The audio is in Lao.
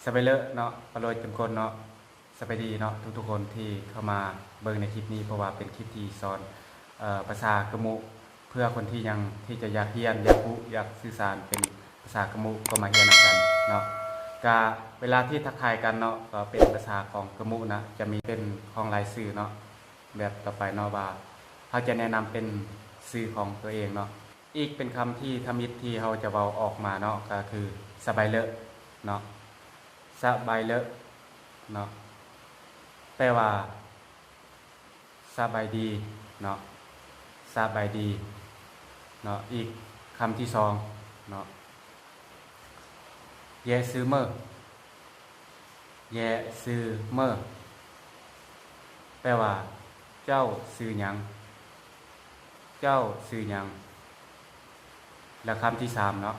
ສະບາຍເລີເນາະ ປາໂລຍເຕັມກົ້ນເນາະ. ສະບາຍດີເນາະ ທຸກໆຄົນທີ່ເຂົ້າມາເບິ່ງໃນຄລິບນີ້ ເພາະວ່າເປັນຄລິບທີ່ສອນ ເອີ ພາສາກະມຸ ເພື່ອຄົນທີ່ຍັງ ທີ່ຈະຢາກຮຽນ ຢາກຮູ້ ຢາກສື່ສານເປັນພາສາກະມຸ ກໍມາຮຽນນຳກັນເນາະ. ກະເວລາທີ່ທັກທາຍກັນເນາະ ກໍເປັນພາສາຂອງກະມຸນະ ຈະມີເປັນຂອງລາຍຊື່ເນາະ. ແບບຕໍ່ໄປເນາະ ວ່າເຮົາຈະແນະນຳເປັນຊື່ຂອງຕົວເອງເນາະ. ອີກເປັນຄຳທີ່ທຳອິດທີ່ເຮົາຈະເວົ້າອອກມາເນາະ ກໍຄື ສະບາຍເລີເນາະ. ສະບາຍເລີເນາະ ແປວ່າ ສະບາຍດີເນາະ ສະບາຍດີເນາະ. ອີກຄຳທີສອງເນາະ ແຢຊື່ເມີ ແຢຊື່ເມີ ແປວ່າ ເຈົ້າຊື່ຫຍັງ ເຈົ້າຊື່ຫຍັງ. ແລະ ຄຳທີສາມເນາະ